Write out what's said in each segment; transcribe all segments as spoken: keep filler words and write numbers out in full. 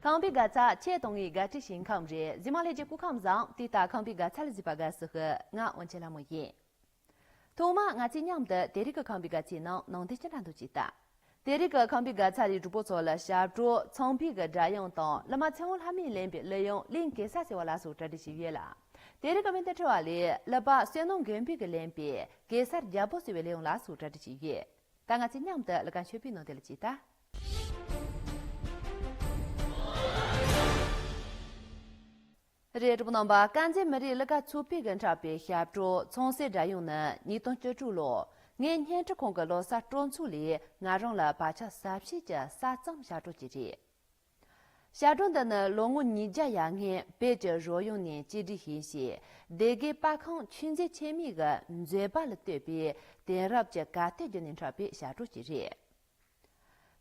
ཁམས་པའི་དགའ་ཚལ་ཆེད་གཏོང་བའི་དགའ་སྤྲོའི་ཞིང་ཁམས་རེད། གཟིགས་མོ་ལྷན་རྒྱས་སྐུ་ཁམས་བཟང་། དེ་ལྟར་ཁམས་པའི་དགའ་ཚལ་གཟིགས་པར་དགའ་བསུ་ཞུ། ང་དབོན་ཆེན་ལྷ་མོ་ཡིན། ཐོག་མར་ང་ཚོས་མཉམ་དུ་དེ་རིང་གི་ཁམས་པའི་དགའ་ཚལ་ནང་ནང་དོན་སྤྱི་འདྲ་འདུག་ཅེས་ལྟ། དེ་རིང་གི་ཁམས་པའི་དགའ་ཚལ་ལས་གྲོགས་པོ་ཚོ་ལ་ཞབས་བྲོ་ཚངས་པའི་གི་སྒྲ་དབྱངས་དང་གླུ་མ་ཚེ་དབང་ལྷ་མོས་ལེན་པའི་གླུ་དབྱངས་གླིང་གེ་སར་ཟེར་བ་ལ་སོགས་གྲ་སྒྲིག་བྱས་ཡོད་ལ། དེ་རིང་གི་མི་འདི་ཁྲི་བ་ལས་གླུ་པ་བསོད་ནམས་མགོན་པོས་གི་ལེན་པའི་གེ་སར་རྒྱལ་པོ་ཟེར་བའི་གླུ་དབྱངས་ལ་སོགས་གྲ་སྒྲིག་བྱས་ཡོད། ད་ང་ཚོས་མཉམ་དུ་གླུ་གར་མཆོད་པའི་ནང་དེ་ལ་ཅིག་ལྟ། རེད། གྲོགས་པོ་རྣམ་པ། དཀར་མཛེས་མི་རིགས་གླུ་གར་ཚོགས་པས་གི་འཁྲབ་པའི་ཞབས་བྲོ་ཚངས་སྲས་སྒྲ་དབྱངས་ནི་ཉིས་སྟོང་བཅུ་དྲུག་ལོར་ངས་བརྙན་འཕྲིན་ཁང་གི་ལོ་གསར་སྤྲོ་ཚོགས་ལས་ང་རང་ལ་བག་ཆགས་ཟབ་ཆེན་གྱི་གསར་རྩོམ་ཞབས་བྲོ་ཅིག་རེད། ཞབས་བྲོ་འདི་ནི་ལོ་ངོ་ཉིས་བརྒྱ་ཡར་སྔོན་བོད་ཀྱི་རོལ་དབྱངས་ནས་གཅེས་སྒྲིག་བྱས་ཤིང་སྡེ་དགེ་པར་ཁང་ཆོས་མཛད་ཆེན་མོའི་གི་མཛོད་པ་ལ་བསྟོད་པའི་དེང་རབས་ཀྱི་གར་སྟེགས་བརྒྱུད་ནས་འཁྲབ་པའི་ཞབས་བྲོ་ཅིག་རེད།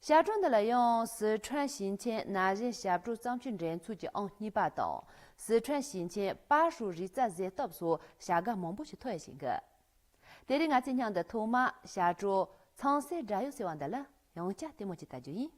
ཞབས་བྲོ་འདི་ལ་ཡང་སི་ཁྲོན་ཞིང་ཆེན་ན་གཞོན་ཞབས་བྲོ་རྩོམ་ཆོས་འགྲན་ཚོགས་ཀྱི་ཨང་གཉིས་པ་དང་སི་ཁྲོན་ཞིང་ཆེན་པར་ཧྲུའུ་རིག་རྩལ་གཟེངས་རྟགས་སོགས་བྱ་དགའ་མང་པོ་ཞིག་ཐོབ་ཡོད་ཅིང་གི། དེ་རིང་ང་ཚོས་མཉམ་དུ་ཐོག་མར་ཞབས་བྲོ་ཚངས་སྲས་སྒྲ་དབྱངས་ཟེར་བ་འདི་ལ་ཡང་བསྐྱར་ལྟད་མོ་ཅིག་ལྟ་རྒྱུ་ཡིན།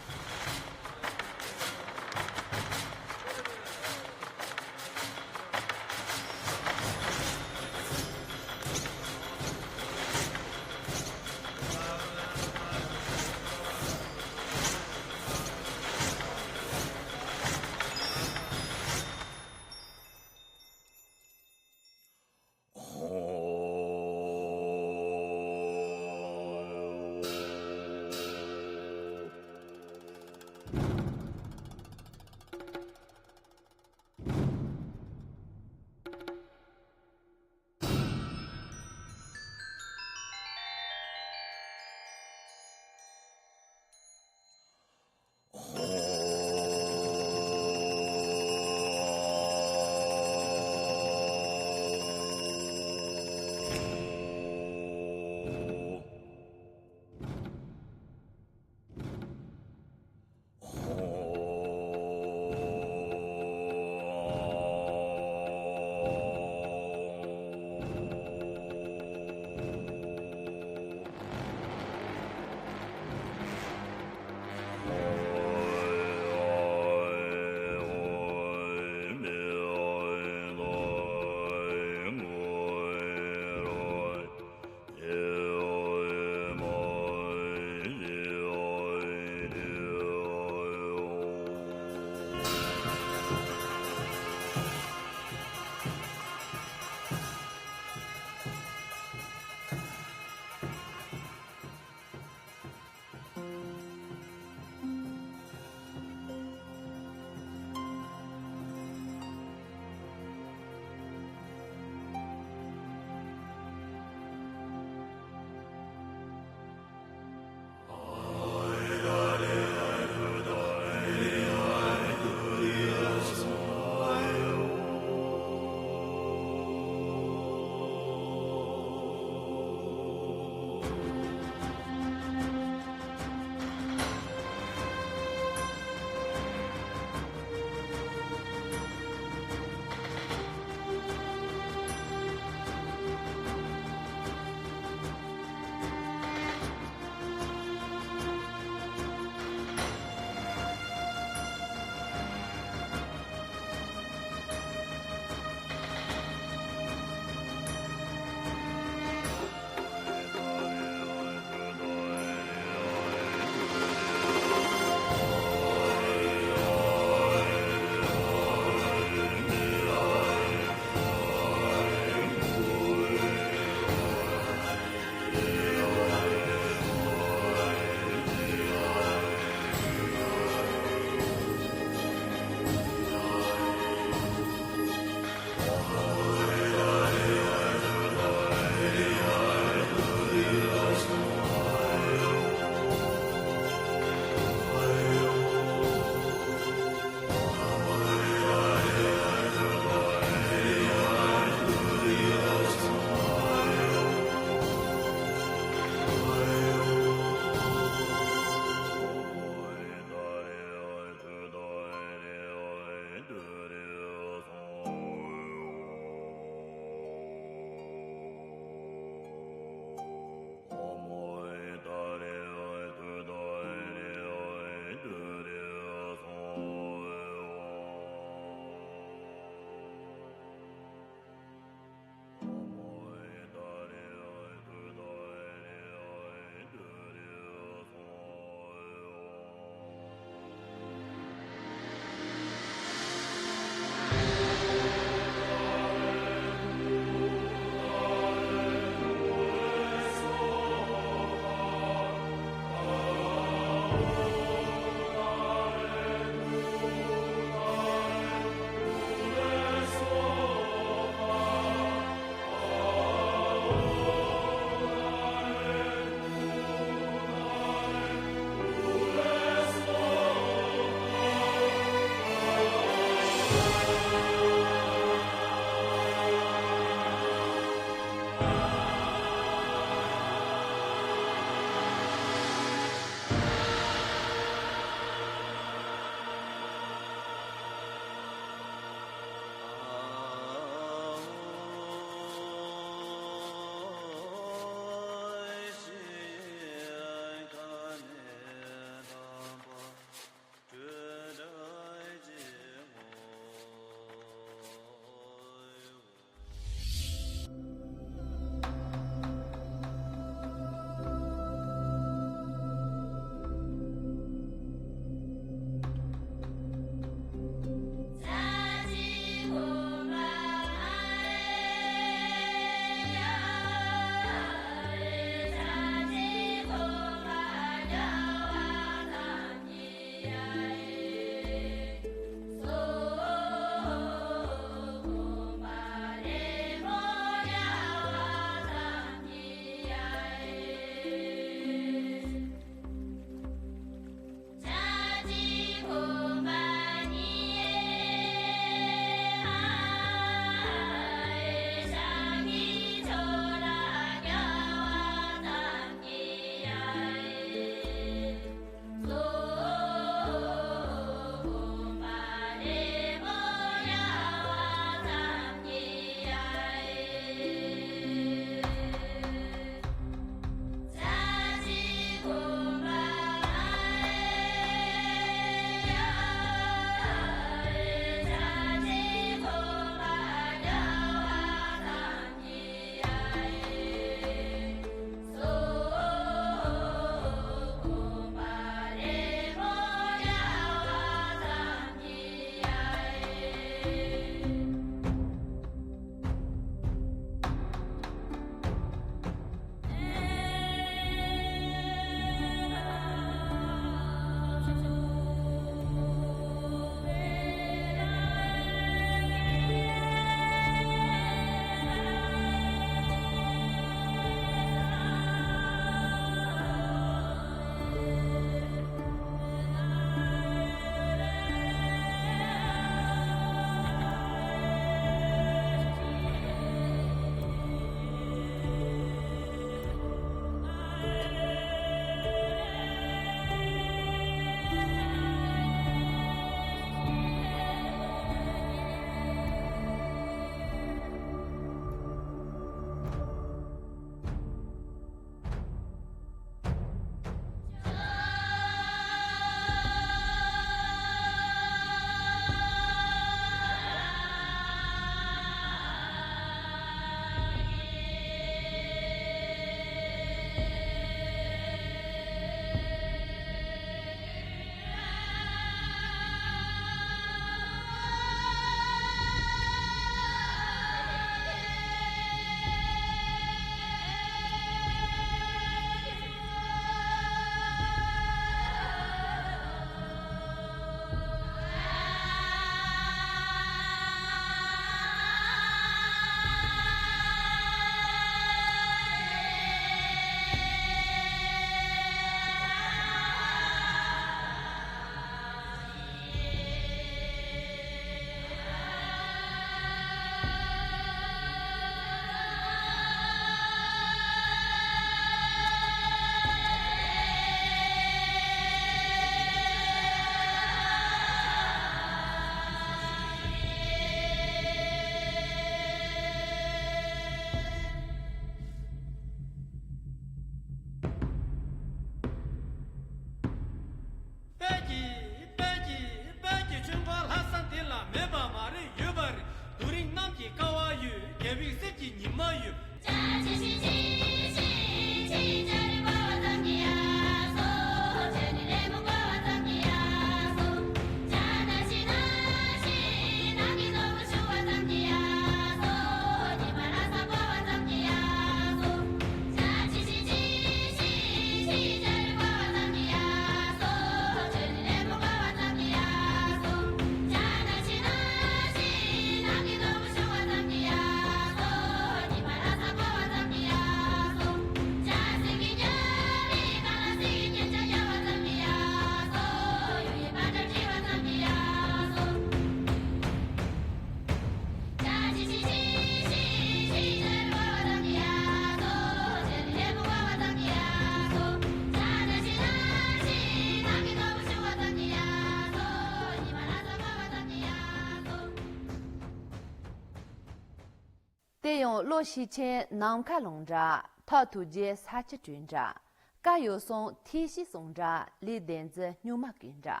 དེ་ཡང་བློ་ཤེས་ཆེན་ནམ་མཁའ་ལོངས་འདྲ། ཐབས་ཐུགས་རྗེ་ས་ཆུ་བྲོས་འདྲ། བཀའ་ཡོད་སོང་ཐེག་ཤེས་སོང་འདྲ། ལས་ལྡན་རྫུ་སྨྱུག་མ་གོས་འདྲ།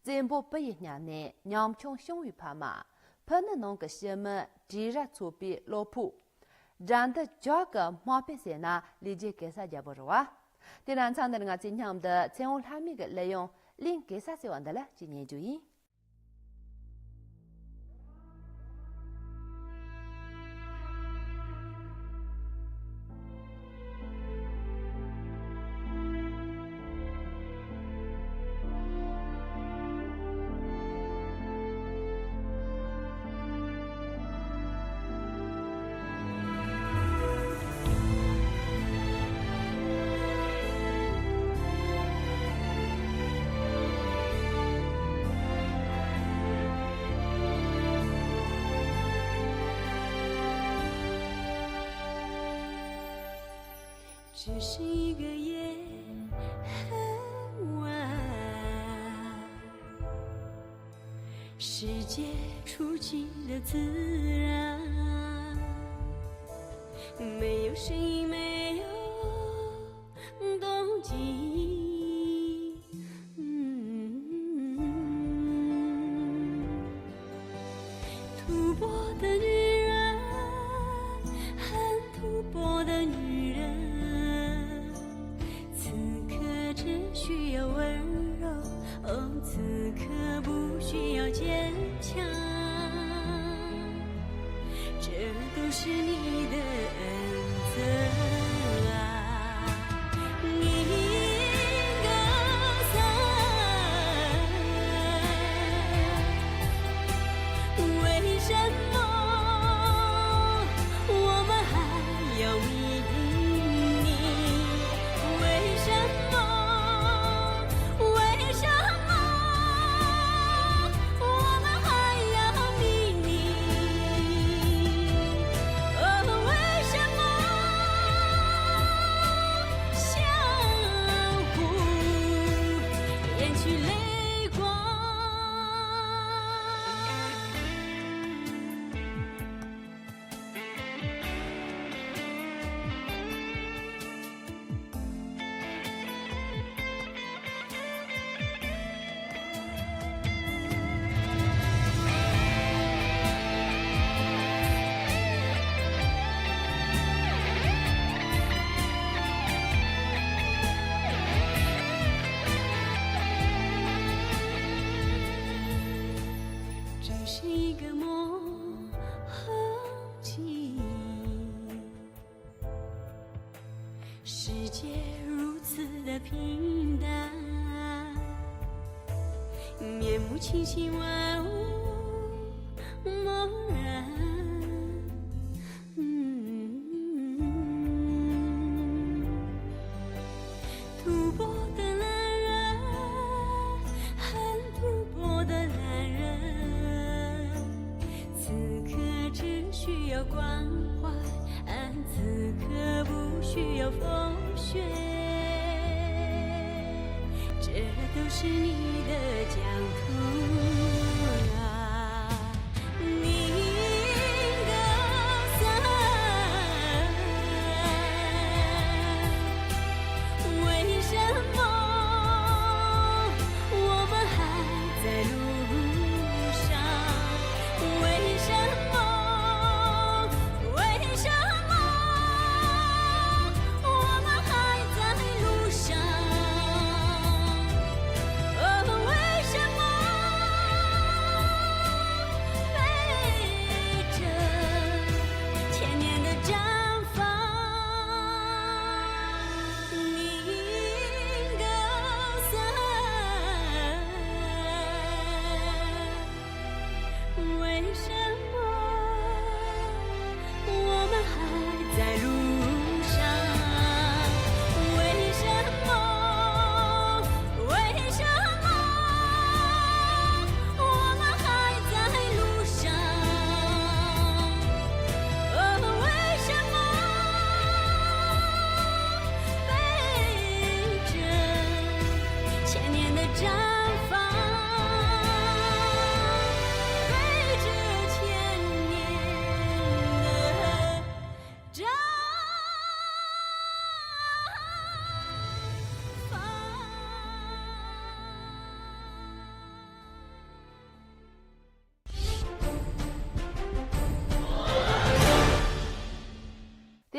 བཙན་པོ་བུ་ཡི་མྱ་ངན། ཉམ་ཆུང་ཤོང་བའི་ཕ་མ། ཕུ་ནུ་ནང་གི་ཤི་མི། བྲེ་ར་ཚོ་པའི་བློ་ཕུགས། དགྲ་འདུལ་ཇག་གི་དམག་དཔོན་ཟེར་ན། ལས་རྒྱུ་གེ་སར་རྒྱལ་པོ་རེད་བ། དེ་ན་མཚམས་འདིར་ང་ཚོས་མཉམ་དུ་ཚེ་དབང་ལྷ་མོའི་གི་གླུ་དབྱངས་གླིང་གེ་སར་ཟེར་བ་འདི་ལ་ཅིག་ཉན་རྒྱུ་ཡིན།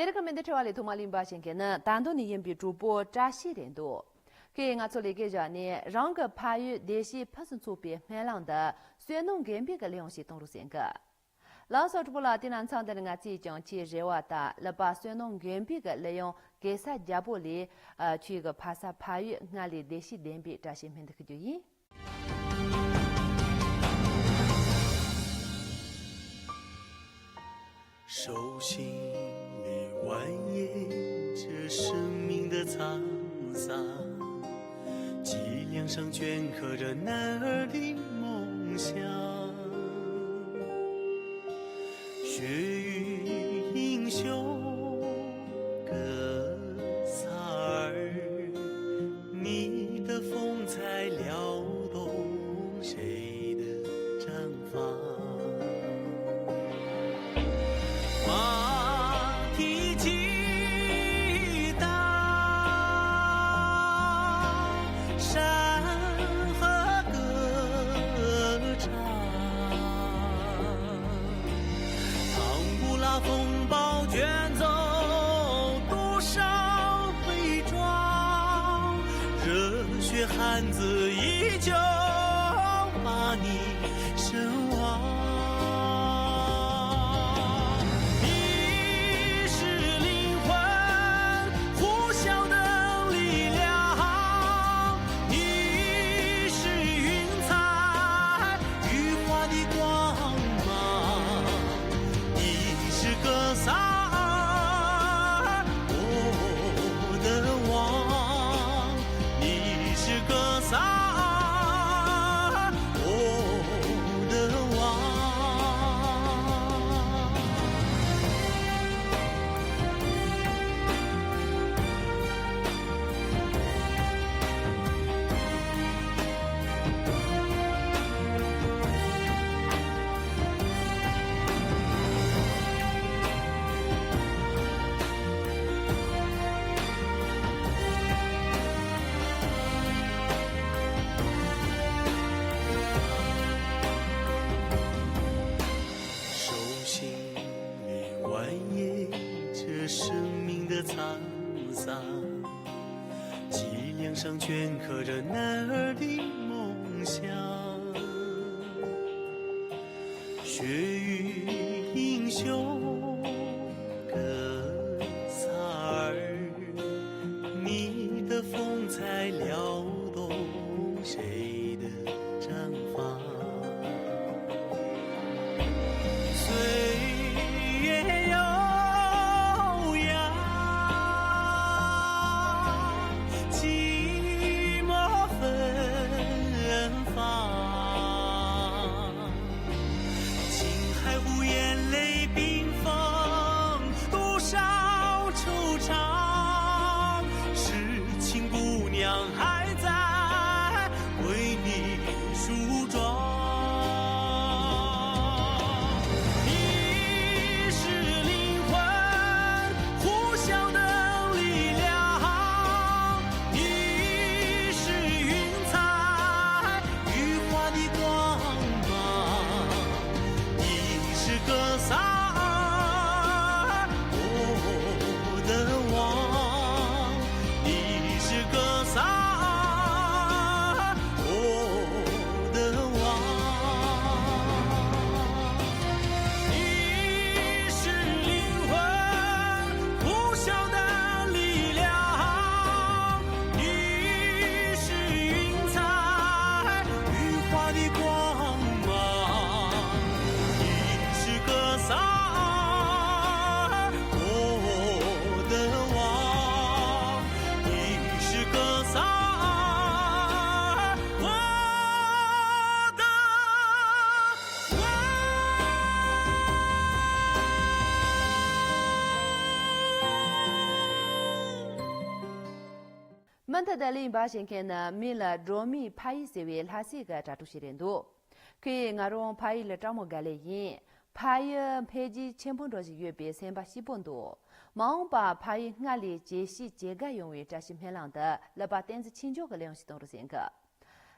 དེ་རིང་གི་སྨན་དེབ་ཕྲེང་བ་ལས་ཐོག་མར་གླེང་བ་བྱེད་མཁན་ནི་ད་དུང་ནས་ཡིན་པའི་གྲོགས་པོ་བཀྲ་ཤིས་རེད་འདུག་ཁོས་ང་ཚོ་ལས་ཀའི་བཞག་ནས་རང་གི་ཕ་ཡུལ་བདེ་སྐྱིད་ཕུན་སུམ་ཚོགས་པའི་སྨོན་ལམ་འདི་བསོད་ནམས་རྒན་པའི་གི་གླུ་དབྱངས་ཤིག་གཏོང་རོགས་ཟེར་གི། ལགས་སོ་གྲོགས་པོ་ལགས། དེ་ན་མཚམས་འདིར་ང་ཚོས་ཀྱང་ཁྱེད་རེ་བ་དང་ལགས་པ་བསོད་ནམས་རྒན་པའི་གི་གླུ་དབྱངས་གེ་སར་རྒྱལ་པོ་ལས་ཁྱོད་ཀྱི་ཕ་ས་ཕ་ཡུལ་སྔར་ལས་བདེ་སྐྱིད་ལྡན་པའི་བཀྲ་ཤིས་སྨོན་འདུན་ཞུ་རྒྱུ་ཡིན། 手心里蜿蜒着生命的沧桑，脊梁上镌刻着男儿的梦想。血雨英雄格萨尔，你的风采撩动谁的毡 马蹄击打山河歌唱，唐古拉风暴卷走多少悲壮，热血汉子依旧把你 神话。你是灵魂呼啸的力量，你是云彩羽化的光芒，你是格萨尔，我的王。 你是格萨尔，我的王。 手心里蜿蜒着生命的沧桑，脊梁上镌刻着男儿的梦想。 血雨英雄格萨尔，你的风采撩动谁的毡房？岁月悠扬，寂寞芬芳。 青海湖眼泪冰封，多少惆怅，痴情姑娘还在为你梳妆。你是灵魂呼啸的力量，你是云彩 羽化的光芒，你是格萨尔，我的王，你是格萨尔，我的王。 你是灵魂呼啸的力量，你是云彩羽化的光芒，你是格萨尔，我的王，你是格萨尔，我的 མུ་མཐུད་དུ་གླེང་བ་བྱེད་མཁན་ནི་མི་ལ་སྒྲོལ་མའི་ཕ་ཡུལ་ཟེར་བའི་ལྷ་སའི་གི་དྲ་གྲོགས་ཤིག་རེད་འདུག་ཁོས་ང་རང་ཕ་ཡུལ་ལ་སྤྲང་མོ་དགའ་ལེ་ཡིན། ཕ་ཡུལ་འཕེལ་རྒྱས་ཆེན་པོ་འགྲོ་བཞིན་ཡོད་པའི་སེམས་པ་སྐྱིད་པོ་འདུག་མ་འོངས་པ་ཕ་ཡུལ་སྔར་ལས་ཇེ་ཞི་ཇེ་དགའ་ཡོང་བའི་བཀྲ་ཤིས་སྨོན་ལམ་དུ་ལགས་པ་བསྟན་འཛིན་ཆོས་འབྱོར་གྱི་གླུ་དབྱངས་ཤིག་གཏོང་རོགས་ཟེར་གི།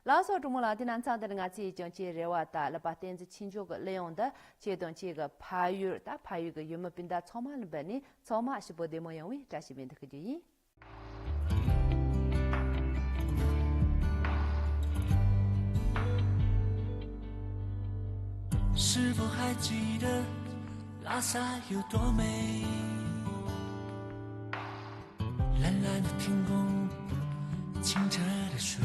ལགས་སོ། གྲོགས་མོ་ལགས། དེ་ན་མཚམས་འདིར་ང་ཚོས་ཀྱང་ཁྱེད་རེ་བ་དང་ལག་པ་བསྟན་འཛིན་ཆོས་འབྱོར་གྱི་གླུ་དབྱངས་འདི་ཁྱེད་དང་ཁྱེད་ཀྱི་ཕ་ཡུལ་དང་ཕ་ཡུལ་གྱི་ཡུལ་མི་སྤུན་ཟླ་ཚང་མ་ལ་འབུལ་ནས། ཚང་མ་ཞིག་པོ་བདེ་མོ་ཡོང་བའི་བཀྲ་ཤིས་སྨོན་འདུན་ཞུ་རྒྱུ་ཡིན། 是否还记得拉萨有多美？蓝蓝的天空，清澈的水。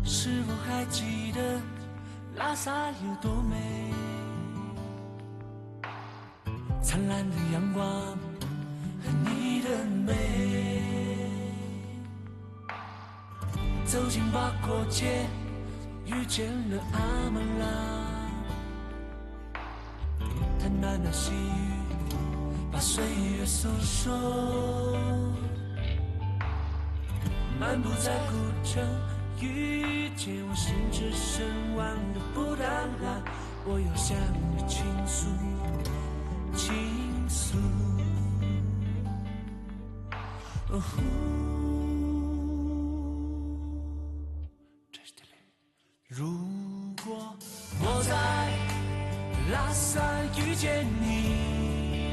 是否还记得拉萨有多美？灿烂的阳光和你的美。走进八廓街，遇见了阿曼拉。 他喃喃细语，把岁月诉说。漫步在古城，遇见我心驰神往的布达拉，我要向你倾诉，倾诉。哦呼。 如果我在拉萨遇见你，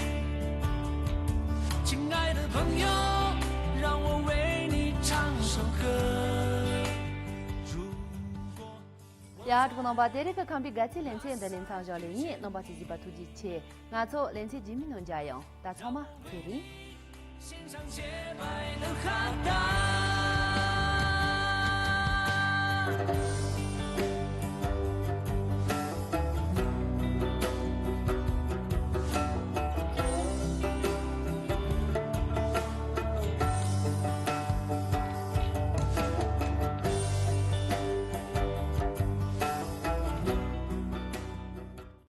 亲爱的朋友，让我为你唱首歌。如果 ཡ། གྲོགས་རྣམ་པ། དེ་རིང་གི་ཁམས་པའི་དགའ་ཚལ་ལེ་ཚན་འདི་ནས་མཚམས་བཞག་ལེ་ཡིན། རྣམ་པ་ཚོས་གཟིགས་པ་ཐུགས་རྗེ་ཆེ། ང་ཚོ་ལེ་ཚན་རྗེས་མའི་ནང་མཇལ་ཡོང་། ད་ཚང་མ་ཚེ་རིང་། 献上洁白的哈达。